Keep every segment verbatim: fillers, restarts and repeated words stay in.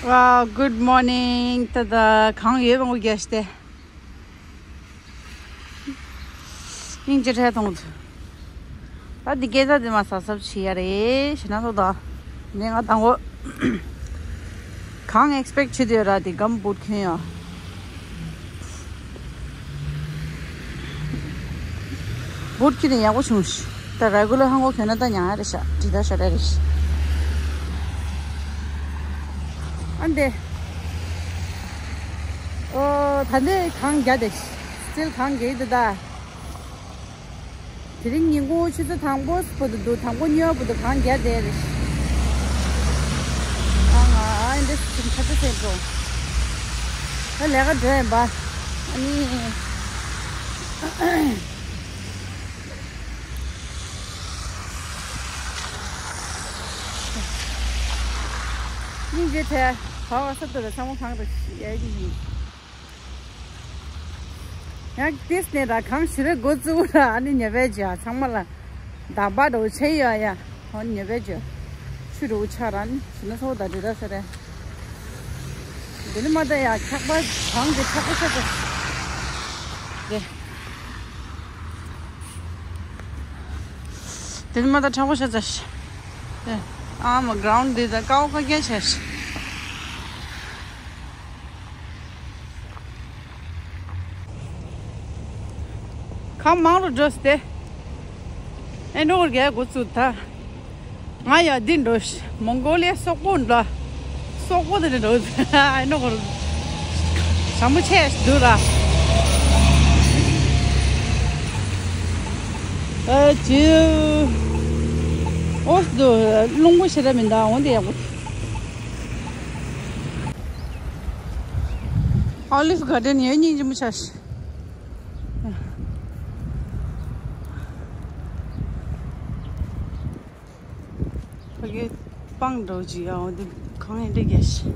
Wow, good morning. ད་ད་གངས་ཡོད་པ་ངོ་རྒྱལ་ཞིག་སྟེ། སྙིང་རྗེ་ཁྲལ་གཏོང་ཚུལ། ད་འདི་སྐད་ཆ་འདི་མ་ཟབ་ཟབ་བྱེད་ཡ་རེད་ཞེ་ན་སོ་ད། ནས་ང་དང་པོ་གང་ཨེག་སི་པེག་བྱེད་དུ་ཡོད་ར་དེ་གམ་བུད་ཁྱོད་ཡ། བུད་ཁྱོད་ནས་ཡག་པོ་བྱུང་ཤི། ད་ར་གུ་ལ་ཧང་གོ་ཁྱོད་ན་ད་ཉང་ཡ་རེད་ཤག་དྲི་ད་ཤ་རེ་རེད་ཤག་ཨ་འདེ། ཨོ་ད་འདི་གང་རྒྱ་དེ། སི་ཊིལ་གང་རྒྱ་ཡི་འདུག་ད། དེ་རིང་ཉིན་གུང་ཆུ་ཚོད་དང་པོ་བུ་དུ་འདུག་དང་པོ་གཉིས་པ་བུ་དུ་གང་རྒྱ་དེ་རེད། ཨ་ང་ཨ་འདི་སི་ཊིལ་ཁ་ཚ་སེ་འགྲོ། ད་ལས་ཀ་འགྲོ་ཡིན་པ། ཨ་ནི། སྙིང་རྗེ་ཐལ། བར་བ་ས་ཏུ་ར་ཚང་མ་གང་དུ་ཡལ་གྱི་ཡིན། ཡང་ཏིས་ནས་ར་གང་ཞུ་རེ་འགོ་བཙུགས་ར་ཨ་ནི་ཉེ་བའི་རྒྱ་ཚང་མ་ལ་བདག་པ་འགྲོ་བྱེད་ཡོད་ཡ། ཨ་ནི་ཉེ་བའི་རྒྱ་ཆུ་རུ་ཆ་ར་ཨ་ནི་ཞུ་ན་སོ་ད་འདི་ད་ས་རེ། འདི་ནི་མ་ད་ཡ་འཁྱག་པ་གང་གི་འཁྱག་པ་ཆ་ཚ། དེ། དེ་ནི་མ་ད་ཁྲ་བོ་ཤ་ཚ་ཤ། དེ། ཨ་མ་གྷ་རའུན་ཌི་འདི་ད་ཀའོ་ཁ་སྐད་ཆ་ཤ། ཁམས་མང་རུ་འགྲོ་སྟེ། ཨེ་འགྲོ་གར་རྒྱལ་འགོ་ཚུགས་ད། ང་ཡ་འདི་འགྲོ་ཤི། མོང་གོ་ལི་ཡ་སོག་པོ་འགྲོ། སོག་པོ་དེ་ནས་འགྲོ། ཨེ་འགྲོ་གར། ཞྭ་མོ་ཆེ་ཞིག་འདུག་ར། ཨ་ཅི། ཨོ་སི་འདུག་རླུང་པོ་ཞེ་དྲག་མི་འདུག་འོན་ཏེ་ཡག་པོ། ཨོ་ལིབ་གྷར་ཌེན་ཡོད་སྙིང་རྗེ་མོ་ཆགས་ཤི། ཕ་གི་སྤང་འགྲོ་ཅི་ཡ་འོ་འདི་གང་ཡིན་འདྲ་རྒྱལ་ཤི།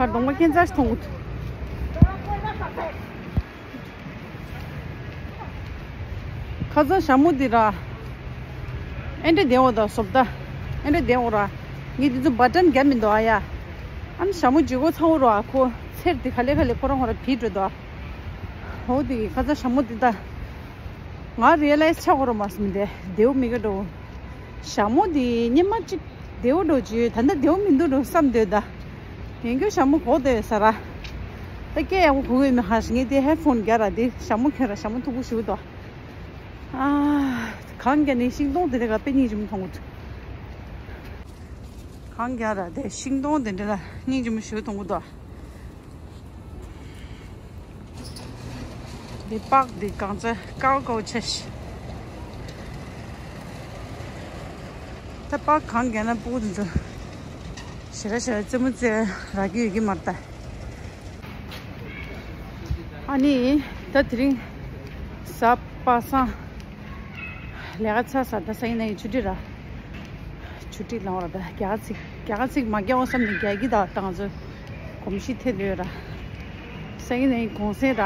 ཁ་གདོང་པ་ཁྱེད་ཚར་མཐོང་གི་འདུག་ཁ་སང་ཞྭ་མོ་འདི་ར། ཨེ་འདྲ་བསྡད་འོ་ད་བཟོ་ལྟ། ཨེ་འདྲ་བསྡད་འོ་ར། ངས་འདི་ཚོ་བ་ཊན་བརྒྱབ་མི་འདུག་ཨ་ཡ། ཨ་ནི་ཞྭ་མོ་ལྗིད་ཁོག་ཚ་བོ་ར་ཁོ་ཚེར་འདི་ག་ལེ་ག་ལེ་ཁོ་རང་ཁོ་ར་བྲིས་འགྲོ་འདུག་ཨ། འོ་དེ་ཁ་སང་ཞྭ་མོ་འདི་ད། ང་རི་ཡ་ལའི་ཛི་ཆགས་ཁོ་ར་མ་སོང་མི་འདི་བདེ་བོ་མི་དགའ་འགྲོ། ཞྭ་མོ་འདི་ཉི་མ་གཅིག་བདེ་བོ་འགྲོ་རྒྱུ་ད་ལྟ་བདེ་བོ་མི་འདུག་འགྲོ་བསམ་འདོད་ད། ཡིན་རྒྱུ་ཞྭ་མོ་གོག་བསྡད་ཡོད་ས་ར། ད་སྐད་ཡག་པོ་གོ་གི་མི་ཧ་ཞིག་ངས་དེ་ཧེ་ཌི་ཕོན་རྒྱག་ར་དེ་ཞྭ་མོ་ཁྱོད་ར་ཞྭ་མོ་མཐུག་པོ་ཞིག་འདུག་ཨ། གངས་རྒྱབ་ནས་ཤིང་སྡོང་དེ་འདྲ་ག་དཔེ་སྙིང་རྗེ་མོ་མཐོང་གི་འདུག་གངས་རྒྱབ་ར་དེ་ཤིང་སྡོང་དེ་འདྲ་ལ་སྙིང་རྗེ་མོ་ཞིག་མཐོང་གི་འདུག་འདི་པགས་འདི་གང་ཚ་ཀའོ་ཀའོ་ཆེ་ཤི། ད་པགས་གང་རྒྱབ་ན་སྤུ་གུ་དེ་ཚོ་ཞེ་ར་ཞེ་ར་རྩེད་མོ་རྩེ་རག་གི་ཡོད་ཀྱི་མ་རེད་ད། ཨ་ནི་ད་དེ་རིང་གཟའ་པ་སངས་ལས་ཀ་ཚར་ས་ད་སང་ཉིན་ནས་ཆུ་ཊི་ར། ཆུ་ཊི་ལང་བ་ར་ད་རྒྱ་ཚིག་རྒྱ་ཚིག་མ་རྒྱག་འོང་བསམ་ནས་རྒྱག་གི་ད་ད་ང་ཚོ་གོམས་གཤིས་ཐེབས་ཡོད་ར། སང་ཉིན་ནས་གུང་སེང་ར།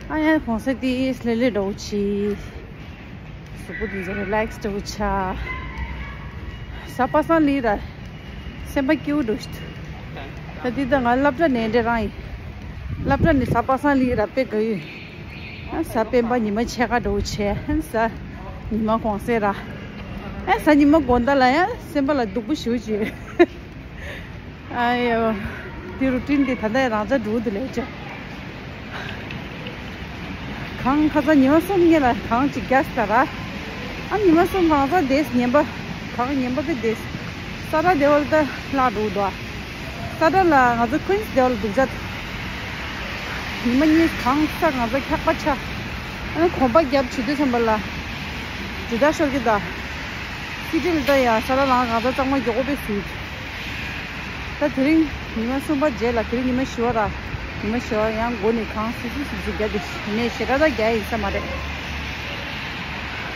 ཨ་ཡ་གུང་སེང་ཏིས་ལེ་ལེ་འགྲོ་ཆི། གཟུགས་པོ་དེ་ཚོ་རི་ལེགས་འགྲོ་ཆ། གཟའ་པ་སངས་ལི་ར། སེམས་པ་སྐྱིད་པོ་འགྲོ་ཤི། ད་འདི་ད་ང་སློབ་གྲྭ་ནས་འདྲེ་རང་ཡིན། སློབ་གྲྭ་ནས་གཟའ་པ་སངས་ལི་ར་དཔེ་དགའ་ཡོད། ཨ་གཟའ་སྤེན་པ་ཉི་མ་ཕྱེད་ཀ་འགྲོ་བྱས་ཨ་གཟའ་ཉི་མ་གུང་སེང་ར། ཨ་གཟའ་ཉི་མ་དགོང་དག་ལ་ཡང་སེམས་པ་ལ་སྡུག་པོ་ཞེ་པོ་ཅིག་ཨ་ཡོ། འདི་རུ་ཊིན་འདི་ད་ལྟ་ཡང་རང་འཇགས་འགྲོ་གི་འདུག་ལས་ཅག་གངས་ཁ་སང་ཉི་མ་གསུམ་སྔོན་ལ་གངས་ཅིག་བརྒྱབ་ཟེར་ར། ཨ་ཉི་མ་གསུམ་གངས་ཚ་བསྡད་ཉན་པ། གངས་ཉན་པ་གི་བསྡད། ས་ར་སྡེ་བ་ལ་ད་ལྷག་འགྲོ་གི་འདུག་ཨ། ས་ར་ལ་ང་ཚོ་ཀུན་སྡེ་བ་ལ་སྡུག་ཅག་ཉི་མ་གཉིས་གངས་ས་གངས་ཚ་འཁྱག་པ་ཆགས། ཨ་ནི་གོམ་པ་བརྒྱབ་བྱེད་དུས་ཙམ་པ་ལ་ཇི་ལྟར་ཤོར་གི་འདུག་སི་ཊི་ལ་ད་ཡ་ས་ར་ལའང་གངས་ཚ་གཙང་མ་མགྱོགས་པོ་དཔེ་ཟིན། ད་དེ་རིང་ཉི་མ་གསུམ་པ་རྗེས་ལ་དེ་རིང་ཉི་མ་བཞི་པ་ར། ཉི་མ་བཞི་པ་ཡང་མགོ་ནས་གངས་སིབ་སིབ་སིབ་སིབ་རྒྱག་གི་ཞིག་ནས་ཞེ་དྲག་ད་རྒྱག་ཡིན་ས་མ་རེད།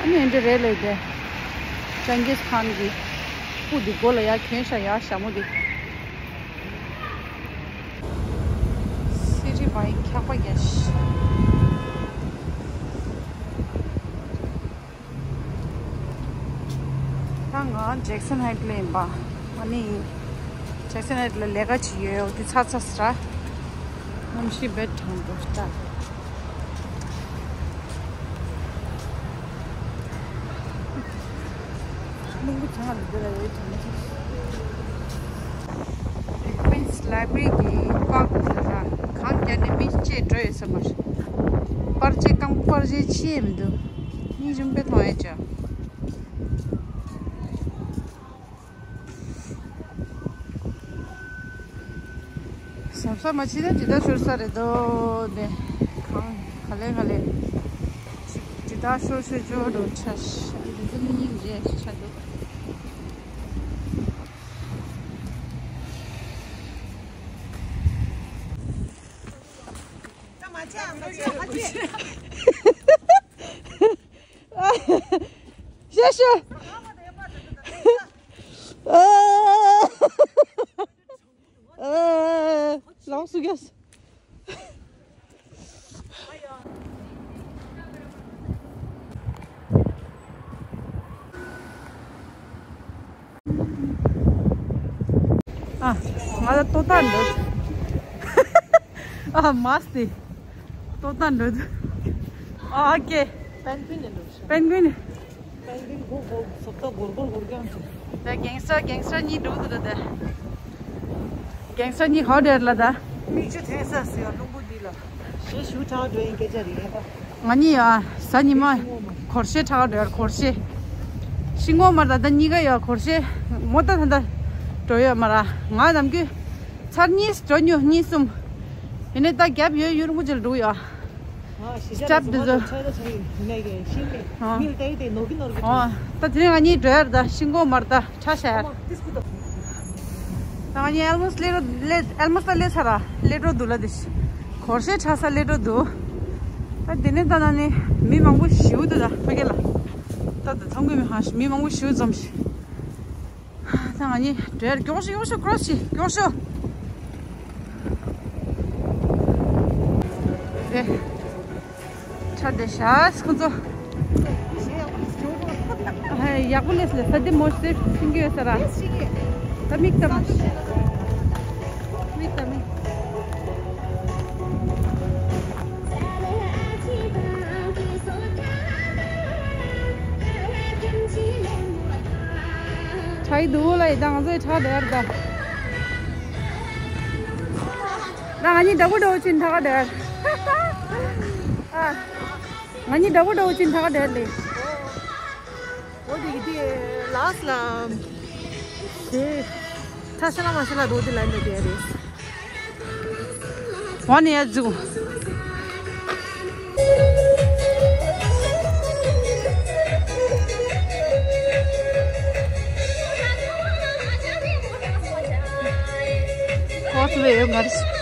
ཨ་ནི་ཨེ་འདྲ་རེད་ལས་དེ། ཅང་གིས་ཁཱན་གྱི་སྐུ་འདི་མགོ་ལ་ཡར་གྱོན་ཤག་ཡར་ཞྭ་མོ་འདི། སི་ཊི་བའི་འཁྱག་པ་རྒྱག་ཤག་ད་ང་ཇེག་སན་ཧའེ་ཊི་ལ་ཡིན་པ། ཨ་ནི་ཇེག་སན་ཧའེ་ཊི་ལ་ལས་ཀ་ཅིག་ཡོད་ཡོད་དེ་ཚར་ཚར་ཟེར། གནམ་གཤིས་དཔེ་གྲང་འདུག་ད། རླུང་བུ་ཚང་མ་འདི་ལ་ཡོད་དྲན་མི་ཐུབ། ཀུན་སི་ལའི་བྷྲ་རི་གི་པཱརྐ་དེ་ལ་གངས་རྒྱབ་ནས་མི་ཅིག་འགྲོ་ཡོད་ས་མ་རེད། པར་ཆས་རྐང་པ་པར་ཆས་ཕྱི་ཡས་མི་འདུག་སྙིང་རྗེ་དཔེ་མཐོང་ཡས་ཅག་ཟབ་ས་མ་ཕྱིན་ན་ཇི་ལྟར་ཤོར་ས་རེད་དོ། དེ་གངས་ག་ལེ་ག་ལེ་ཅིག་ཇི་ལྟར་ཤོར་ཤོར་ཅོག་འགྲོ་ཆ་ཤ་འདི་ཚོ་མི་སྙིང་རྗེ་ཆ་འདུག་ཤ་ཤ། ཨ། ཨ། ལགས་སོ་རྒྱལ། ཨ། ང་ལ་ལྟོ་ལྟ་འདོད། ཨ། མ་སྟེ། ལྟོ་ལྟ་འདོད། ཨ། ཨོ་ཀེ། པེན་གུའིན་ནས་འགྲོ་ཤག་པེན་གུའིན། པེན་གུའིན་གོ་གོ་སོབ་ཏོ་གོར་གོར་གོར་ཀྱང་ཆེ། ད་གེང་སར་གེང་སར་གཉིས་འགྲོ་འདུག་ད། གེང་སར་གཉིས་ཧོ་ཌེར་ལ་ད། མིག་ཆུ་ཐོན་ས་སུ་ཡང་རླུང་བུ་འདི་ལ། ཞེ་ཞུ་ཁྲག་འགྲོ་ཡིན་སྐད་ཆ་རེད་ད། ང་གཉིས་ཡ་གཟའ་ཉི་མ་སྒོར་གཞས་ཁྲག་འགྲོ་ཡར་སྒོར་གཞས། ཤིང་སྒོང་མར་ད་ད་གཉིས་ཀ་ཡ་སྒོར་གཞས་མོ་ད་ད་ད་འགྲོ་ཡོད་མ་ར། ང་ནམ་རྒྱུན་ཚར་གཉིས་འགྲོ་ཉོ་གཉིས་གསུམ། ཡིན་ནའི་ད་རྒྱབ་ཡོད་ཡུན་རིང་པོ་ཅིག་འགྲོ་ཡོད། སི་ཊེབ་འདི་ཚོ། ཨོ། ད་དེ་རིང་ང་གཉིས་འགྲོ་ཡར་ད་ཤིང་སྒོང་མར་ད་ཁྲ་ཤ་ཡར། ད་ང་གཉིས་ཨལ་མོ་སི་ལེ་རོ་ལེ་ཨལ་མོ་སི་ད་ལེ་ཚར་ར་ལེ་འགྲོ་འདུག་ལ་དེ། སྒོར་གཞས་ཁྲ་ས་ལེ་འགྲོ་འདུག་ད་དེ་ནས་ད་ན་ནི་མི་མང་པོ་ཞིག་འདུག་ད་ཕ་གི་ལ། ད་ད་མཐོང་གི་མི་ཧ་མི་མང་པོ་ཞིག་འཛོམས་ཤིག་ད་ང་གཉིས་འགྲོ་ཡར་མགྱོགས་ཤོག་མགྱོགས་ཤོག་ཀྲོ་སི་བྱེད་མགྱོགས་ཤོག་རེད། ཆ་དེ་ཤ་ཁོ་ཚོ། ཧེ། ཡག་པོ་ལས་ལས་ས་དེ་མོ་སེ་ཤིང་གི་ཡོད་ས་ར། མིག་ལྟ་མ། མིག་ལྟ་མིག་ཁྲའི་འདུག་ལ་ཡི་དང་ཚོའི་ཁྲ་དེར་ད། ད་ང་གཉིས་འདྲ་པོ་འདྲ་པོ་ཕྱིན་ཐག་དེར། ཨ། ང་གཉིས་འདྲ་པོ་འདྲ་པོ་ཕྱིན་ཐག་དེར་ལེ། འོ་དེ་གི་དེ་ལགས་ལ། དེ། ཐ་ཤ་ལ་མ་ཤ་ལ་འགྲོ་དེ་ལ་འདྲ་དེ་རེད། ཝ་ནི་ཡ་ཛུ། ཁོ་ཚོ་ཡོད་མ་རེད།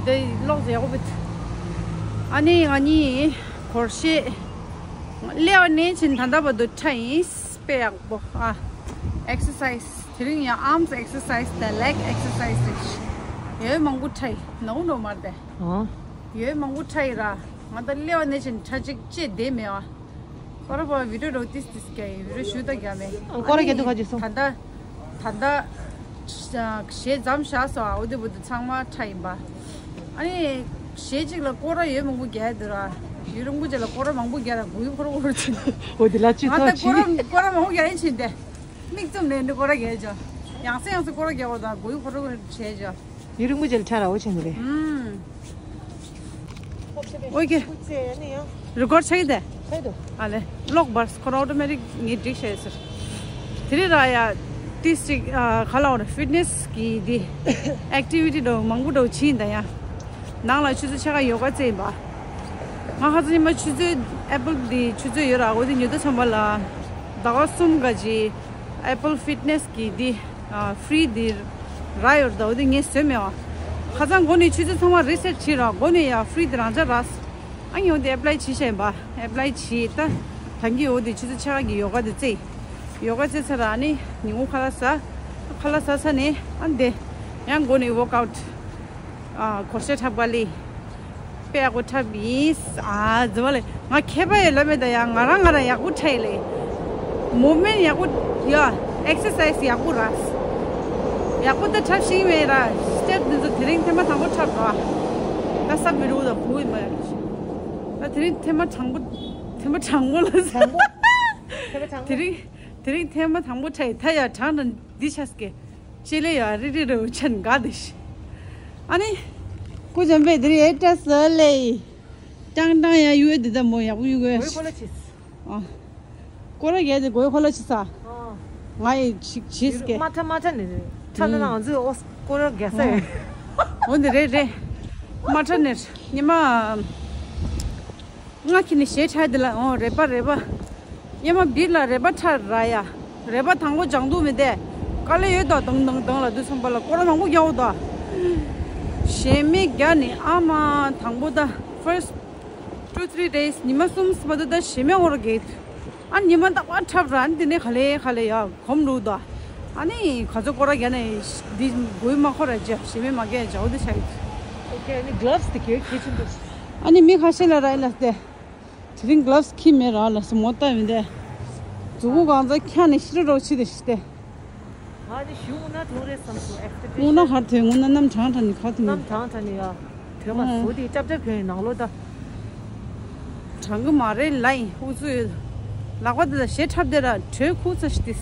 དེ་ལོག་ཟེར་གོ་བིད། ཨ་ནི་ང་གཉིས་སྒོར་གཞས་སླེབས་ནས་ཕྱིན་ད་ལྟ་བར་དུ་ཁྲ་ཡིན། དཔེ་ཡག་པོ་ཨ། ཨེག་སར་སའིས་དེ་རིང་ཡང་ཨརམ་སི་ཨེག་སར་སའིས་དང་ལེག་ཨེག་སར་སའིས་རེད། ཡོད་མང་པོ་ཁྲ་ཡིན་ནོ་ནོ་མར་དེ། ཨོ། ཡོད་མང་པོ་ཁྲ་ཡིན་ར། ང་ད་སླེབས་ནས་ཕྱིན་ཁྲ་གཅིག་ཅེས་བསྡད་མེད་ཨ། ཁོ་ར་པ་བི་ཌིའོ་རོ་ཏིས་ཏིས་ཀྱི་བི་ཌིའོ་ཞུ་ད་རྒྱ་མེད། ཨང་ཀོ་ར་རྒྱ་དུ་ག་ཅི་སོང་། ད་ད་ད་ད་གཞས་མཚམས་བཞག་སོང་ཨ། འོ་དེ་བུ་དུ་ཚང་མ་ཁྲ་ཡིན་པ། ཨ་ནི་གཞས་གཅིག་ལ་སྐོར་ར་ཡོད་མང་པོ་རྒྱག་འདུག་ར། ཡུན་རིང་པོ་ཅིག་ལ་སྐོར་ར་མང་པོ་རྒྱག་ར་གུ་ཡུ་ཁོ་ར་འོར་ཕྱིན། འོ་དེ་ལ་ཅི་ང་ད་ཚོགས་སྐོར་ཕྱིན། ར་སྐོར་ར་མང་པོ་རྒྱག་ཡིན་ཕྱིན་ཏེ། མིག་བཙུམ་ནས་འདི་སྐོར་ར་རྒྱག་ཅོ། ཡང་སེ་ཡང་སེ་སྐོར་ར་རྒྱག་འོ་དང་གུ་ཡུ་ཁོ་ར་བྱས་ཅོ། ཡུན་རིང་པོ་ཅིག་ལ་ཁྲ་ར་འོ་ཕྱིན་ནི་རེད། ཨུམ། ཨོ་ཁེ། རི་ཀོར་ཌི་ཆགས་ཀྱི་དེ། ཆགས་འདུག་ཨ་ལེ། ལོག་བར་ཁོ་ར་ཨོ་ཊོ་མེ་ཊིག་ངས་འགྲིག་བྱས་ཟེར། དེ་རིང་ར་ཡ། ཏིས་ཅིག་ཨ། ག་ལ་འོ་ར་ཕིཊ་ནེས་ཀྱི་འདི། ཨེག་ཊི་བི་ཊི་འདྲ་མང་པོ་འདྲ་ཕྱིན་ད་ཡ། ནང་ལ་ཆུ་ཚོད་ཕྱེད་ཀ་ཡོ་ག་རྩེ་ཡིན་པ། ང་ཁ་སང་ཉི་མ་ཆུ་ཚོད་ཨེ་པལ་འདི་ཆུ་ཚོད་ཡོད་ར་འོ་དེ་ཉོ་ད་ཚང་པ་ལ། ཟླ་བ་གསུམ་ག་ཅི། ཨེ་པལ་ཕིཊ་ནེས་ཀྱི་འདི། ཨ། ཕི་རི་འདི་རག་ཡོད་རེད་ད། འོ་དེ་ངས་བཟོས་མེད་བ། ཁ་སང་འགོ་ནས་ཆུ་ཚོད་ཚང་མ་རི་སེཊ་བྱས་ར་འགོ་ནས་ཡ་ཕི་རི་འདི་རང་འཇགས་རག་ཨ་ནི་འོ་དེ་ཨེ་པ་ལའི་བྱས་བཞག་ཡིན་པ། ཨེ་པ་ལའི་བྱས་ད། ད་གིན་འོ་དེ་ཆུ་ཚོད་ཕྱེད་ཀ་གི་ཡོ་ག་དེ་རྩེ། ཡོ་ག་རྩེ་ཚར་ར་ཨ་ནི་ཉིན་གུང་ཁ་ལག་ཟ། ཁ་ལག་ཟ་ཚར་ནས་ཨ་ནི་དེ། ཡང་འགོ་ནས་ཝོག་ཨའུཊ། ཨ། སྒོར་གཞས་འཁྲབ་ག་ལེ། དཔེ་ཡག་པོ་འཁྲབ་ཡིན། ཨ། རྫི་བ་ལེ། ང་མཁས་པ་ཡོད་ལབ་མེད་ད་ཡ། ང་རང་ང་རང་ཡག་པོ་འཁྲབ་ཡིན་ལེ། མུབ་མེན་ཊི་ཡག་པོ་ཡ། ཨེག་སར་སའིས་ཡག་པོ་རག་ཡག་པོ་ད་འཁྲབ་ཤེས་མེད་ར། སི་ཊེབ་འདི་ཚོ་དེ་རིང་ཐེངས་མ་དང་པོ་འཁྲབ་ར། ད་སབ་བི་རུ་ད་བུ་ཡིན་པ་ཡ། ད་དེ་རིང་ཐེངས་མ་དང་པོ། ཐེངས་མ་དང་པོ་ལ། དང་པོ། ཐེངས་མ་དང་པོ། དེ་རིང་དེ་རིང་ཐེངས་མ་དང་པོ་འཁྲབ་ཡིན་ད་ཡ། གྲང་དང་འདི་ཆགས་ཀྱི། ཅེ་ལེ་ཡ་རི་རི་རི་ཆན་ག་དེ་ཤི། ཨ་ནི། སྐུ་ཅམ་པས་དེ་རི་ཨེ་ཏྲ་སི་ལེ། ཀྲང་ཀྲང་ཡ་ཡུ་ཨེ་དེ་ད་མོ་ཡག་པོ་ཡུ་གོ་ཡ་གོས་ཤི། ཁོ་ལ་ཆིས། ཨ། ཀོ་ར་གས་དེ་གོས་ཁོ་ལ་ཆིས་ས། ཨ། ང་ཡི་ཆིག་ཆིས་ཀེ། མ་ཁྲ་མ་ཁྲ་ནི་རེད། ཁྲ་ན་ན་ང་ཚོས་ཨོ་ཀོ་ར་གས་ས་ཡོད། འོ་འདི་རེད་རེད། མ་ཁྲ་ནི་ཉི་མ། ང་ཁྱི་ནི་ཞེ་ཁྲ་དེ་ལ་ཨོ་རེད་པ་རེད་པ། ཉི་མ་བིར་ལ་རེད་པ་ཁྲ་ར་ཡ། རེད་པ་དང་པོ་སྦྱང་འདུག་མི་དེ། དཀའ་ལས་ཡོད་དོ་དང་དང་དང་ལ་དུས་སམ་པ་ལ་སྐོར་མང་པོ་རྒྱག་འོ་དོ། ཞེ་མེ་རྒྱ་ནི་ཨ་མ་དང་པོ་ད་first two three days ཉི་མ་གསུམ་སམ་པ་དུ་ད་ཞེ་མེ་འོར་གེད། ཨ་ཉི་མ་རྟག་པར་འཁྲབ་ར་ཨ་ནི་དེ་ནས་ག་ལེ་ག་ལེ་ཡ་གོམ་རུ་དོ། ཨ་ནི་ག་ཚོད་སྐོར་ར་རྒྱ་ནི་འདི་དགོས་མ་ཁོ་ར་ཇ་ཞེ་མེ་མ་རྒྱ་ཇའོ་དེ་ཆ་ཡོད། ཨོ་ཁེ། ཨ་ནི་གི་ལབ་སི་དེ་གལ་གལ་ཆེན་པོ། ཨ་ནི་མི་ཁ་ཤས་ལ་ར་ཨེ་ལ་སྟེ། དེ་རིང་གི་ལབ་སི་ཁྱི་མེད་ར་ལ་སི་མོ་ཏ་མི་འདེ། མཛུ་གུ་གང་ཚ་ཁྱ་ནི་ཤི་རོ་རོ་ཆི་དེ་ཤི་སྟེ། ང་ནི་ཞུ་ན་ཐུང་རེད་བསམ་སོང་། ཨེག་སི་པེག་ཊེ་ཤན། ངུ་ན་ཧར་ཐོན་ངུ་ན་གནམ་གྲང་གྲང་ནི་ཁ་ཐུང་། གནམ་གྲང་གྲང་ནི་ཡ། དོན་མ་ཨང་། བཟོ་དེ་ཅབ་ཅབ་གྱོན་ནང་ལོ་ད། གྲང་གི་མ་རེད་ལ་ཡིན་ཧུ་ཚུ་ཡོད། ལག་པ་དེ་ལ་ཞེ་ཁྲབ་དེ་ར་དྲོད་ཁུག་ཚ་ཤི་དེ།